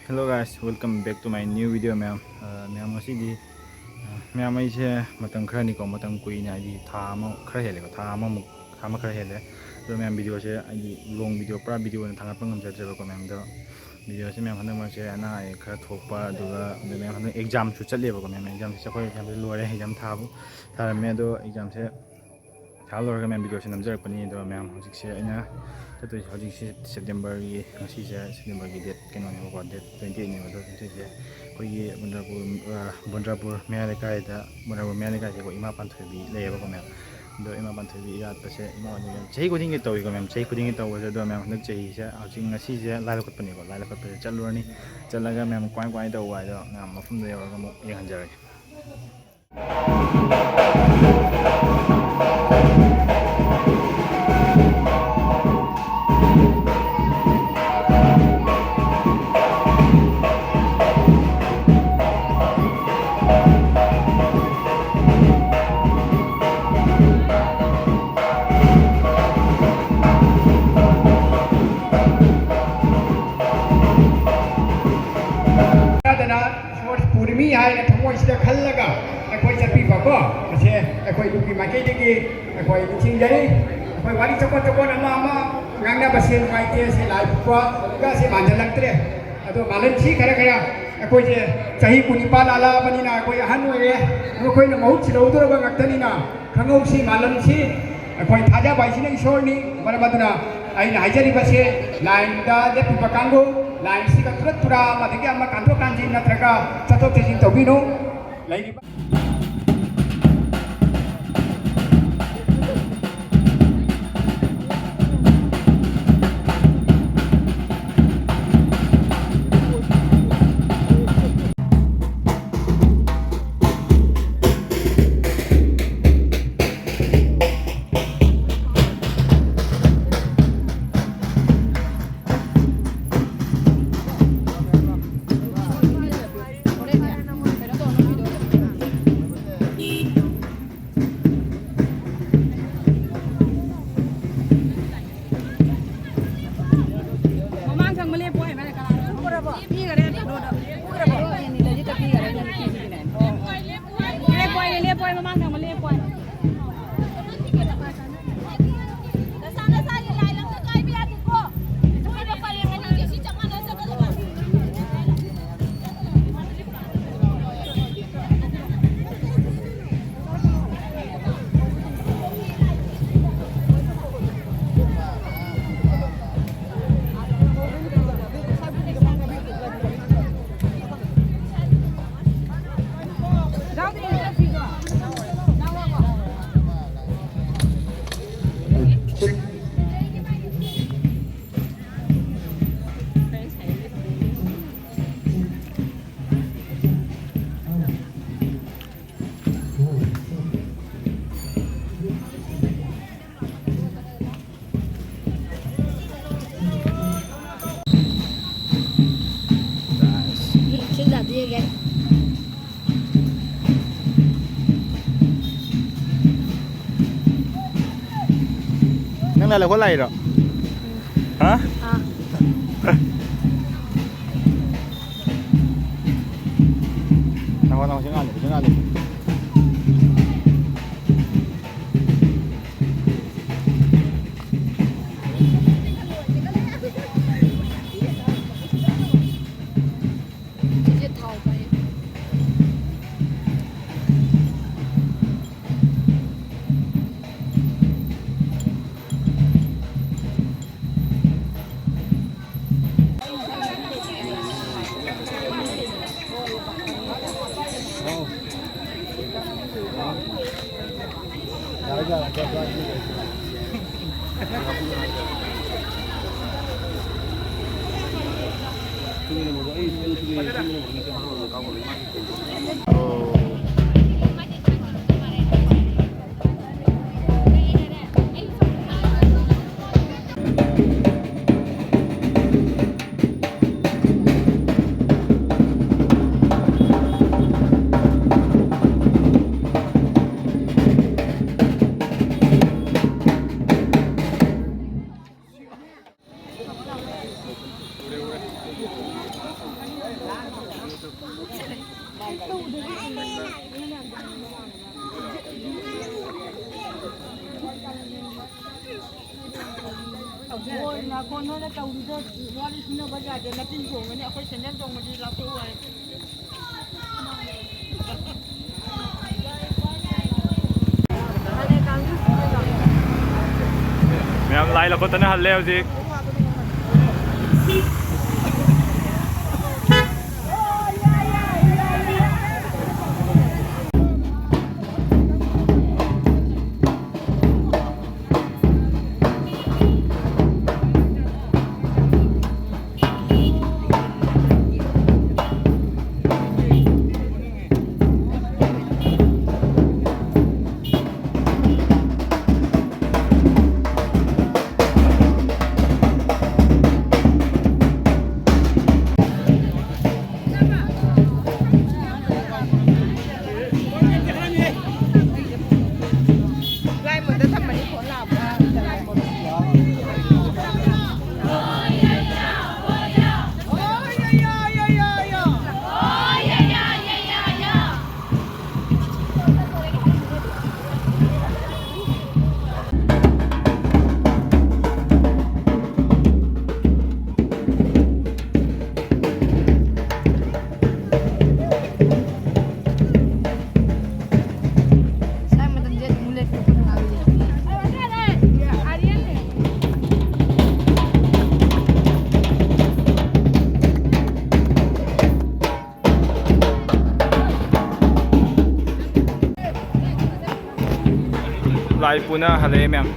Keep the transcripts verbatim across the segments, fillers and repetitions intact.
Hello guys, welcome back to my new video, ꯃꯌꯥꯝ꯫ ꯑ, ꯃꯌꯥꯝ, ꯉꯁꯤꯗꯤ, ꯑ, ꯃꯌꯥꯝ, ꯑꯩꯁꯦ ꯃꯇꯝ ꯈꯔꯅꯤꯀꯣ, ꯃꯇꯝ ꯀꯨꯏꯅ, ꯍꯥꯏꯗꯤ ꯊꯥ ꯑꯃ ꯈꯔ ꯍꯦꯜꯂꯦꯀꯣ, ꯊꯥ ꯑꯃꯃꯨꯛ, ꯊꯥ ꯑꯃ ꯈꯔ ꯍꯦꯜꯂꯦ꯫ ꯑꯗꯣ ꯃꯌꯥꯝ, videoꯁꯦ ꯍꯥꯏꯗꯤ long video, ꯄꯨꯔꯥ video ꯑꯣꯏꯅ ꯊꯥꯒꯠꯄ ꯉꯝꯖꯗ꯭ꯔꯦꯕꯀꯣ ꯃꯌꯥꯝ꯫ ꯑꯗꯣ videoꯁꯦ ꯃꯌꯥꯝ ꯍꯟꯗꯛ ꯃꯔꯛꯁꯦ ꯑꯅꯥ ꯑꯌꯦꯛ ꯈꯔ ꯊꯣꯛꯄ, ꯑꯗꯨꯒ ꯑꯗꯣ ꯃꯌꯥꯝ ꯍꯟꯗꯛ examꯁꯨ ꯆꯠꯂꯦꯕꯀꯣ ꯃꯌꯥꯝ꯫ Examꯁꯦ ꯑꯩꯈꯣꯏ examꯁꯦ ꯂꯣꯏꯔꯦ, exam ꯊꯥꯕ, ꯊꯥꯔꯝꯃꯦ꯫ ꯑꯗꯣ examꯁꯦ ꯁꯥ ꯂꯣꯏꯔꯒ ꯃꯌꯥꯝ videoꯁꯦ ꯅꯝꯖꯔꯛꯄꯅꯤ꯫ ꯑꯗꯣ ꯃꯌꯥꯝ, ꯍꯧꯖꯤꯛꯁꯦ ꯑꯩꯅ ꯆꯠꯇꯣꯏꯁꯦ, ꯍꯧꯖꯤꯛꯁꯦ Septemberꯒꯤ, ꯉꯁꯤꯁꯦ Septemberꯒꯤ date ꯀꯩꯅꯣꯅꯦꯕꯀꯣ, date twenty eightꯅꯦꯕ꯫ ꯑꯗꯣ ꯉꯁꯤꯁꯦ ꯑꯩꯈꯣꯏꯒꯤ ꯕꯟꯗ꯭ꯔꯄꯨꯔ, ꯑ, ꯕꯟꯗ꯭ꯔꯄꯨꯔ ꯃꯌꯥꯏ ꯂꯩꯀꯥꯏꯗ, ꯕꯟꯗ꯭ꯔꯄꯨꯔ ꯃꯌꯥꯏ ꯂꯩꯀꯥꯏꯁꯦꯀꯣ, ꯏꯃꯥ ꯄꯥꯟꯊꯣꯏꯕꯤ ꯂꯩꯌꯦꯕꯀꯣ ꯃꯌꯥꯝ꯫ ꯑꯗꯣ ꯏꯃꯥ ꯄꯥꯟꯊꯣꯏꯕꯤ ꯏꯔꯥꯠꯄꯁꯦ ꯏꯃꯥ ꯄꯥꯟꯊꯣꯏꯕꯤ ꯆꯍꯤ ꯈꯨꯗꯤꯡꯒꯤ ꯇꯧꯏꯀꯣ ꯃꯌꯥꯝ, ꯆꯍꯤ ꯈꯨꯗꯤꯡꯒꯤ ꯇꯧꯕꯁꯦ꯫ ꯑꯗꯣ ꯃꯌꯥꯝ, ꯍꯟꯗꯛ ꯆꯍꯤꯁꯦ, ꯍꯧꯖꯤꯛ ꯉꯁꯤꯁꯦ ꯂꯥꯏ ꯂꯧꯈꯠꯄꯅꯦꯀꯣ, ꯂꯥꯏ ꯂꯧꯈꯠꯄꯁꯦ ꯆꯠꯂꯨꯔꯅꯤ꯫ ꯆꯠꯂꯒ ꯃꯌꯥꯝ ꯀꯃꯥꯏ ꯀꯃꯥꯏꯅ ꯇꯧꯕ ꯍꯥꯏꯗꯣ ꯃꯌꯥꯝ ꯃꯐꯝꯗ ꯌꯧꯔꯒ ꯑꯃꯨꯛ ꯌꯦꯡꯍꯟꯖꯔꯒꯦ꯫ ꯌꯥꯗꯅ ꯏꯁꯣꯔ ꯄꯨꯔꯤꯃꯤ ꯍꯥꯏꯅ ꯊꯃꯣꯏꯁꯤꯗ ꯈꯜꯂꯒ ꯑꯩꯈꯣꯏ ꯆꯠꯄꯤꯕꯀꯣ, ꯃꯁꯦ ꯑꯩꯈꯣꯏ ꯂꯨꯞꯀꯤ ꯃꯥꯏꯀꯩꯗꯒꯤ ꯑꯩꯈꯣꯏ ꯅꯤꯡꯁꯤꯡꯖꯔꯤ꯫ ꯑꯩꯈꯣꯏ ꯋꯥꯔꯤ ꯆꯄꯣꯠ ꯆꯄꯣꯠ ꯑꯃ ꯑꯃ ꯉꯥꯡꯅꯕꯁꯦ ꯅꯨꯡꯉꯥꯏꯇꯦ, ꯁꯤ ꯂꯥꯏ ꯄꯨꯕꯒꯁꯦ ꯃꯥꯟꯁꯤꯜꯂꯛꯇ꯭ꯔꯦ꯫ ꯑꯗꯣ ꯃꯥꯂꯦꯝꯁꯤ ꯈꯔ ꯈꯔ ꯑꯩꯈꯣꯏꯁꯦ ꯆꯍꯤ ꯀꯨꯟꯅꯤꯄꯥꯜ ꯂꯥꯜꯂꯛꯑꯕꯅꯤꯅ ꯑꯩꯈꯣꯏ ꯑꯍꯟ ꯑꯣꯏꯔꯦ, ꯃꯈꯣꯏꯅ ꯃꯍꯨꯠ ꯁꯤꯜꯍꯧꯗꯣꯔꯕ ꯉꯥꯛꯇꯅꯤꯅ ꯈꯪꯍꯧꯁꯤ꯫ ꯃꯥꯂꯦꯝꯁꯤ ꯑꯩꯈꯣꯏ ꯊꯥꯖꯕ ꯍꯥꯏꯁꯤꯅ ꯏꯁꯣꯔꯅꯤ꯫ ꯃꯔꯝ ꯑꯗꯨꯅ ꯑꯩꯅ ꯍꯥꯏꯖꯔꯤꯕꯁꯦ, ꯂꯥꯏꯟꯗ ꯂꯦꯞꯄꯤꯕ ꯀꯥꯡꯕꯨ, ꯂꯥꯏꯟꯁꯤꯒ ꯇꯨꯔꯠ ꯇꯨꯔꯥ ꯑꯃꯗꯒꯤ ꯑꯃ ꯀꯥꯟꯊꯣꯛ ꯀꯥꯟꯁꯤꯟ ꯅꯠꯇ꯭ꯔꯒ ꯆꯠꯊꯣꯛ ꯆꯠꯁꯤꯟ ꯇꯧꯕꯤꯅꯨ꯫ ꯂꯩꯔꯤꯕ ꯃꯃꯥꯡ ꯊꯪꯕ ꯂꯦꯞꯄꯣ ꯍꯥꯏꯕꯅꯦ, ꯀꯅꯥꯅꯣ? ꯄꯤꯈꯔꯦ, ꯀꯩꯅꯣꯗ꯫ ꯄꯨꯈ꯭ꯔꯕꯣ? ꯂꯦꯞꯄꯣ ꯍꯥꯏꯅꯦ, ꯂꯦꯞꯄꯣ ꯍꯥꯏꯅꯦ, ꯃꯃꯥꯡꯗ ꯑꯃꯨꯛ ꯂꯦꯞꯄꯣ ꯍꯥꯏꯅꯦ꯫ ꯅꯁꯥ ꯅꯁꯥꯒꯤ ꯂꯥꯏꯟ ꯑꯝꯇ ꯀꯥꯏꯕ ꯌꯥꯗꯦꯀꯣ꯫ ꯃꯣꯏꯒ ꯄꯔꯦꯡ ꯑꯅꯤꯁꯦ ꯁꯤ ꯆꯞ ꯃꯥꯟꯅ ꯆꯠꯀꯗꯕ꯫ ꯈꯤꯜ ꯂꯥꯛꯄꯤꯔꯒꯦ꯫ ꯅꯪ ꯂꯥꯏ ꯂꯧꯈꯠ ꯂꯥꯛꯏꯔꯣ? ꯍꯥ? ꯑꯥ꯫ ꯅꯪꯉꯣ, ꯅꯪꯉꯣ, ꯁꯤ ꯉꯥꯜꯂꯤ, ꯁꯤ ꯉꯥꯜꯂꯤ꯫ ꯁꯤꯁꯦ ꯊꯥꯎ ꯐꯩ꯫ ꯍꯣꯏ, ꯉꯥꯏꯈꯣ, ꯅꯣꯏꯅ ꯇꯧꯔꯤꯗꯣ ꯋꯥꯔꯤ ꯁꯨꯅꯕ ꯌꯥꯗꯦ, ꯅꯇꯤꯟ ꯆꯣꯡꯒꯅꯤ, ꯑꯩꯈꯣꯏ ꯁꯦꯟꯗꯜ ꯇꯣꯡꯕꯗꯤ ꯂꯥꯞꯊꯣꯛꯎ ꯍꯥꯏ꯫ ꯃꯌꯥꯝ ꯂꯥꯏ ꯂꯧꯈꯠꯇꯅ ꯍꯜꯂꯦ ꯍꯧꯖꯤꯛ꯫ ꯂꯥꯏ ꯄꯨꯅ ꯍꯜꯂꯛꯑꯦ ꯃꯌꯥꯝ꯫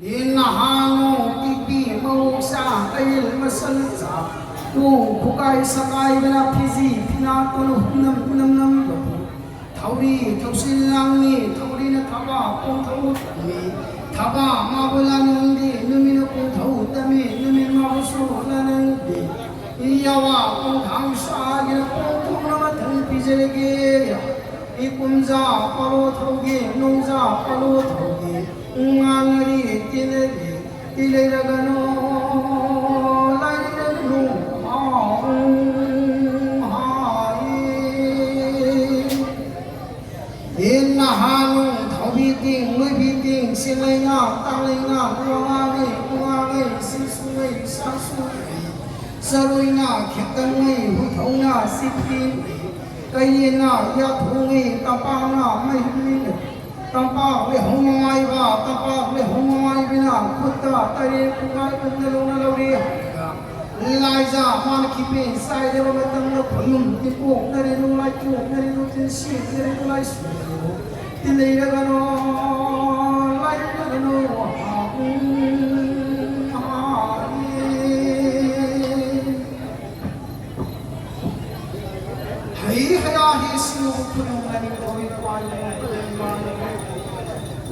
ꯏꯟ ꯅꯍꯥꯅꯨ ꯏꯄꯤ ꯃꯧꯁꯥ ꯀꯩꯜ ꯃꯁꯜ ꯆꯥ ꯇꯨ ꯈꯨꯀꯥꯏ ꯁꯀꯥꯏꯕꯅ ꯐꯤꯖꯤ ꯐꯤꯅꯥ ꯇꯨꯅ ꯍꯨꯝꯅꯝ ꯍꯨꯝꯅꯝ ꯅꯝ ꯊꯧꯔꯤ ꯊꯧꯁꯤꯜ ꯂꯥꯡꯅꯤ ꯊꯧꯔꯤꯅ ꯊꯕꯥ ꯄꯣꯡꯊꯧ ꯇꯝꯃꯤ ꯊꯕꯥ ꯃꯥꯕꯨ ꯂꯥꯅꯤꯡꯗꯦ ꯅꯨꯃꯤꯠꯅ ꯄꯣꯡꯊꯧ ꯇꯝꯃꯤ ꯅꯨꯃꯤꯠ ꯃꯥꯕꯨꯁꯨ ꯂꯥꯅꯤꯡꯗꯦ ꯏꯌꯥꯋꯥ ꯄꯣꯡꯊꯥꯡ ꯁꯥꯒꯤꯅ ꯄꯣꯡꯊꯧꯅ ꯃꯊꯪ ꯄꯤꯖꯔꯒꯦ ꯏꯀꯨꯝꯖꯥ ꯄꯥꯂꯣ ꯊꯧꯒꯦ ꯅꯣꯡꯖꯥ ꯄꯥꯂꯣ ꯊꯧꯒꯦ ꯉꯥꯡꯅꯔꯤ ꯇꯤꯟꯅꯔꯤ ꯇꯤꯂꯩꯔꯒꯅꯣ ꯂꯩꯔꯒꯅꯣ ꯍꯥꯏ ꯏꯟ ꯅꯍꯥꯅꯨꯡ ꯊꯧꯕꯤꯇꯤꯡ ꯂꯣꯏꯕꯤꯇꯤꯡ ꯁꯤꯂꯩꯅ ꯇꯥꯂꯩꯅ ꯂꯣꯉꯥꯉꯩ ꯎꯉꯥꯉꯩ ꯁꯤꯁꯨꯉꯩ ꯁꯥꯁꯨꯉꯩ ꯆꯔꯣꯏꯅ ꯈꯦꯛꯇꯪꯉꯩ ꯍꯨꯊꯧꯅ ꯁꯤꯇꯤꯡ ꯀꯩꯌꯦꯅ ꯌꯥꯊꯣꯡꯉꯩ ꯇꯄꯥꯅ ꯃꯩꯍꯨꯏ ꯇꯝꯄꯥꯛ ꯂꯩꯍꯧ ꯃꯃꯥꯏꯕ ꯇꯝꯄꯥꯛ ꯂꯩꯍꯧ ꯃꯃꯥꯏꯕꯤꯅ ꯈꯨꯠꯇ ꯇꯔꯦꯠ ꯄꯨꯡꯉꯥꯏ ꯀꯨꯝꯅ ꯂꯧꯅ ꯂꯧꯔꯤ ꯍꯥꯏꯔꯒ ꯂꯥꯏꯖꯥ ꯃꯥꯅ ꯈꯤꯄꯦꯟ ꯆꯥꯏꯔꯕ ꯃꯇꯝꯗ ꯈꯣꯏꯌꯨꯝ ꯇꯤꯟꯄꯣꯛꯅꯔꯤꯅꯨ ꯂꯥꯏꯄꯣꯛꯅꯔꯤꯅꯨ ꯇꯤꯟꯁꯤꯡꯅꯔꯤꯅꯨ ꯂꯥꯏꯁꯨ ꯇꯤꯟꯅꯩꯔꯒꯅꯣ ꯂꯥꯏꯔꯒꯅꯣ ꯍꯥꯏ ꯍꯩ ꯍꯌꯥ ꯍꯤ ꯁꯤꯡ ꯈꯨꯅꯨꯡ ꯂꯥꯏꯅꯤꯡꯊꯧꯒꯤ ꯄꯥꯏ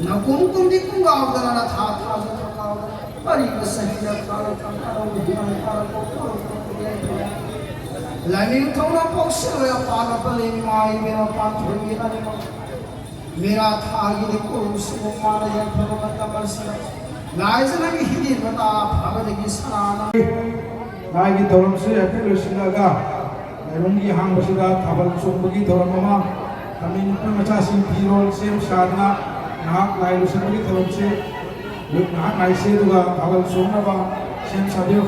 ꯅꯒꯨꯝ ꯀꯨꯝꯗꯤ ꯀꯨꯡꯒꯥꯎꯗꯅ ꯅꯊꯥ ꯊꯥꯖ ꯊꯥꯎꯗꯅ ꯑꯔꯤꯕ ꯆꯍꯤꯗ ꯊꯥꯔ ꯊꯥꯔ ꯊꯥꯔ ꯂꯥꯏꯅꯤꯡꯊꯧꯅ ꯄꯥꯎꯁꯤꯜꯂꯣꯏ ꯑꯄꯥꯟ ꯑꯄ ꯂꯩ ꯃꯥꯏ ꯃꯦꯔꯥ ꯄꯥꯟꯊꯣꯏꯒꯤ ꯑꯅꯤꯃꯛ ꯃꯦꯔꯥ ꯊꯥꯒꯤꯗꯤ ꯀꯣꯔꯨꯁꯤꯕꯨ ꯃꯥꯅ ꯌꯥꯏꯐꯕ ꯃꯇꯝ ꯑꯁꯤꯗ ꯂꯥꯏꯖꯅꯒꯤ ꯍꯤꯗꯤ ꯃꯇꯥ ꯐꯕꯗꯒꯤ ꯁꯅꯥꯅ ꯂꯥꯏꯒꯤ ꯊꯧꯔꯝꯁꯨ ꯍꯥꯏꯐꯦꯠ ꯂꯣꯏꯁꯤꯜꯂꯒ ꯂꯥꯏꯕꯨꯡꯒꯤ ꯍꯥꯡꯕꯁꯤꯗ ꯊꯥꯕꯜ ꯆꯣꯡꯕꯒꯤ ꯊꯧꯔꯝ ꯑꯃ ꯇꯝꯃꯤ ꯅꯨꯄꯤ ꯃꯆꯥꯁꯤꯡ ꯐꯤꯔꯣꯜ ꯁꯦꯝ ꯁꯥꯗꯅ ꯉꯥꯏꯍꯥꯛ ꯂꯥꯏ ꯂꯣꯏꯁꯤꯟꯕꯒꯤ ꯊꯧꯔꯝꯁꯤ ꯉꯥꯏꯍꯥꯛ ꯉꯥꯏꯁꯤ ꯑꯗꯨꯒ ꯊꯥꯕꯜ ꯆꯣꯡꯅꯕ ꯁꯦꯝ ꯁꯥꯕꯤꯌꯨ꯫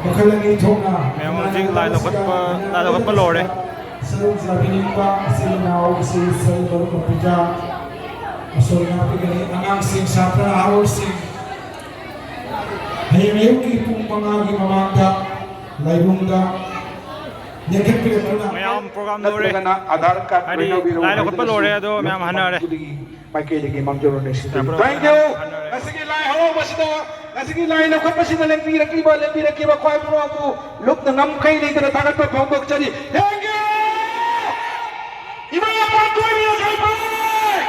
ꯃꯈꯜ ꯑꯅꯤ ꯊꯣꯛꯅ ꯃꯌꯥꯝ ꯍꯧꯖꯤꯛ ꯂꯥꯏ ꯂꯧꯈꯠꯄ, ꯂꯥꯏ ꯂꯧꯈꯠꯄ ꯂꯣꯏꯔꯦ꯫ ꯁꯔꯨꯛ ꯌꯥꯕꯤꯅꯤꯡꯕ ꯏꯆꯤꯜ ꯏꯅꯥꯎꯁꯤꯡ ꯁꯔꯨꯛ ꯃꯔꯨꯞ ꯃꯄꯤꯖꯥ ꯑꯁꯣꯏ ꯉꯥꯛꯄꯤꯒꯅꯤ꯫ ꯑꯉꯥꯡꯁꯤꯡ, ꯁꯥꯇ꯭ꯔ ꯅꯍꯥꯔꯣꯜꯁꯤꯡ ꯍꯌꯦꯡ ꯑꯌꯨꯛꯀꯤ ꯄꯨꯡ ꯃꯉꯥꯒꯤ ꯃꯃꯥꯡꯗ ꯂꯥꯏꯕꯨꯡꯗ ꯂꯦꯡꯈꯠꯄꯤꯔꯛꯇꯨꯅ ꯃꯌꯥꯝ ꯄ꯭ꯔꯣꯒ꯭ꯔꯥꯝ ꯂꯣꯏꯔꯦ꯫ ꯅꯠꯇ꯭ꯔꯒꯅ ꯑꯙꯥꯔ ꯀꯥꯔꯗ ꯍꯥꯏꯗꯤ ꯂꯣꯏꯅꯕꯤꯔꯣ ꯂꯥꯏ ꯂꯧꯈꯠꯄ ꯍꯥꯏꯗꯨꯅꯁꯨ ꯂꯣꯏꯔꯦ, ꯑꯗꯣ ꯃꯌꯥꯝ ꯍꯟꯅꯔꯦ꯫ ꯃꯥꯏꯀꯩꯗꯒꯤ ꯃꯥꯡꯖꯧꯅꯅ ꯁꯤꯟꯖꯔꯤ꯫ ꯇꯥꯕ꯭ꯔꯣ? Thank you꯫ ꯍꯟꯅꯔꯦ꯫ ꯉꯁꯤꯒꯤ ꯂꯥꯏ ꯍꯔꯥꯎꯕꯁꯤꯗ, ꯉꯁꯤꯒꯤ ꯂꯥꯏ ꯂꯧꯈꯠꯄꯁꯤꯗ ꯂꯦꯡꯕꯤꯔꯛꯂꯤꯕ, ꯂꯦꯡꯕꯤꯔꯛꯈꯤꯕ ꯈ꯭ꯋꯥꯏ ꯄꯨꯔꯥꯕꯨ ꯂꯨꯞꯅ ꯉꯝꯈꯩ ꯂꯩꯇꯅ ꯊꯥꯒꯠꯄ ꯐꯣꯡꯗꯣꯛꯆꯔꯤ꯫ Thank you꯫ ꯏꯃꯥ ꯄꯥꯟꯊꯣꯏꯕꯤ ꯂꯩꯁꯥꯡꯊꯦꯝ꯫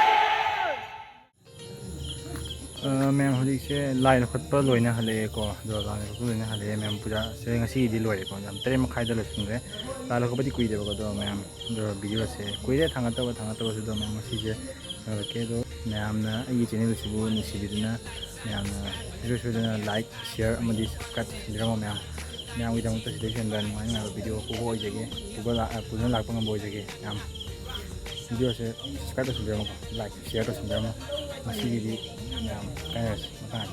ꯑ, ꯃꯌꯥꯝ ꯍꯧꯖꯤꯛꯁꯦ ꯂꯥꯏ ꯂꯧꯈꯠꯄ ꯂꯣꯏꯅ ꯍꯜꯂꯛꯑꯦꯀꯣ꯫ ꯑꯗꯣ ꯂꯥꯏ ꯂꯧꯈꯠꯄ ꯂꯣꯏꯅ ꯍꯜꯂꯛꯑꯦ꯫ ꯃꯌꯥꯝ ꯄꯨꯖꯥꯁꯦ ꯉꯁꯤꯒꯤꯗꯤ ꯂꯣꯏꯔꯦꯀꯣ꯫ ꯌꯥꯝ ꯇꯔꯦꯠ ꯃꯈꯥꯏꯗ ꯂꯣꯏꯁꯤꯟꯈ꯭ꯔꯦ꯫ ꯂꯥꯏ ꯂꯧꯈꯠꯄꯗꯤ ꯀꯨꯏꯗꯦꯕꯀꯣ꯫ ꯑꯗꯣ ꯃꯌꯥꯝ ꯑꯗꯣ ꯚꯤꯗꯤꯑꯣꯁꯦ ꯀꯨꯏꯔꯦ ꯊꯥꯡꯒꯠꯇꯕ, ꯊꯥꯡꯒꯠꯇꯕꯁꯨ꯫ ꯑꯗꯣ ꯃꯌꯥꯝ ꯉꯁꯤꯁꯦ ꯂꯣꯏꯔꯛꯀꯦ꯫ ꯑꯗꯣ ꯃꯌꯥꯝꯅ ꯑꯩꯒꯤ ꯆꯦꯅꯦꯜꯁꯤꯕꯨ ꯅꯨꯡꯁꯤꯕꯤꯗꯨꯅ ꯃꯌꯥꯝꯅ ꯏꯁꯣꯏ ꯁꯣꯏꯗꯅ ꯂꯥꯏꯛ, ꯁꯤꯌꯔ ꯑꯃꯗꯤ ꯁꯕꯁꯀ꯭ꯔꯥꯏꯕ ꯇꯧꯁꯤꯟꯕꯤꯔꯝꯃꯣ ꯃꯌꯥꯝ꯫ ꯃꯌꯥꯝꯒꯤꯗꯃꯛꯇ ꯁꯤꯗꯩ ꯍꯦꯟꯕ ꯅꯨꯡꯉꯥꯏ ꯅꯨꯡꯉꯥꯏꯕ ꯚꯤꯗꯤꯑꯣ ꯄꯨꯕ ꯑꯣꯏꯖꯒꯦ, ꯄꯨꯕ ꯂꯥꯛ-, ꯄꯨꯗꯨꯅ ꯂꯥꯛꯄ ꯉꯝꯕ ꯑꯣꯏꯖꯒꯦ ꯃꯌꯥꯝ꯫ ꯚꯤꯗꯤꯑꯣꯁꯦ ꯁꯕꯁꯀ꯭ꯔꯥꯏꯕ ꯇꯧꯁꯤꯟꯕꯤꯔꯝꯃꯣꯀꯣ, ꯂꯥꯏꯛ, ꯁꯤꯌꯔ ꯇꯧꯁꯤꯟꯕꯤꯔꯝꯃꯣ꯫ ꯉꯁꯤꯒꯤꯗꯤ ꯃꯌꯥꯝ ꯀꯥꯏꯅꯔꯁꯤ ꯃꯊꯪ꯫